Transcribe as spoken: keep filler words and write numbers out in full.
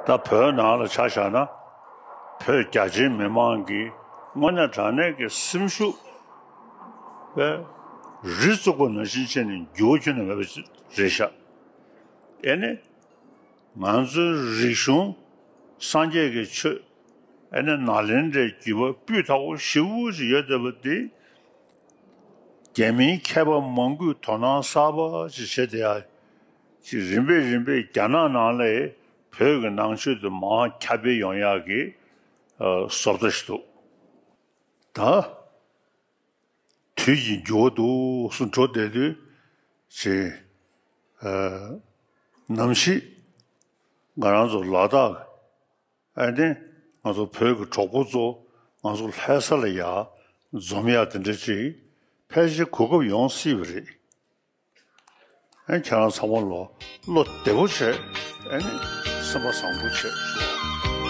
ད་བོད་ནང་ལ་ཆ་བཞག་ན། བོད་རྒྱ་ཆེའི་མི་མང་གིས་དངོས་གནས་དྲང་གནས་ཀྱི་སེམས་ཤུགས་པས་རི་བཙུགས་པ་ནང་བཞིན་བྱས་ནས་འགྱུར་བ་ཁྱོན་ནས་མེད་པ་རེད་ཤག་ཨེ་ནི། ང་ཚོའི་རིག་གཞུང་། སངས་རྒྱས་ཀྱི་ཆོས། ཨེ་ནི་ནཱ་ལེནྡྲའི་བརྒྱུད་པ་སྤུས་དག་པོ་ཞེ་པོ་ཅིག་ཡོད་བསྡད་པ་འདི། རྒྱ་མིའི་མཁས་པ་མང་པོས་དོ་སྣང་གསར་པ་ཅིག་བྱས་བསྡད་ཡ། ཅིག་རིམ་པས་རིམ་པས་རྒྱ་ནག་ནང་ལ་བོད་ཀྱི་ནང་ཆོས་དེ་མར་ཁྱབ་སྤེལ་ཡོང་ཡག་གི་ཨ་བཟོ་ལྟ་ཞིག་འདུག་ད་དུས་ཀྱི་འགྱུར་བ་འདུག་སེ་འགྲོ་བསྡད་དུས། ཅིག་ཨ་ནམ་ཞིག་ང་རང་ཚོ་ལ་དྭགས། ཨ་ནི་ང་ཚོ་བོད་ཀྱི་གྲོགས་པོ་ཚོ་ང་ཚོ་ལྷ་ས་ལ་ཡར་འཛོམས་ཡག་དེ་འདྲ་ཅིག་ཕལ་ཆེར་གོ་སྐབས་ཡོང་སྲིད་པ་རེད། ཨ་ནི་ཁྱེད་རང་ཚང་མ་ལོ་བློ་བདེ་པོ་བྱས། ཨ་ནི་སེམས་པ་བཟང་པོ་བྱས།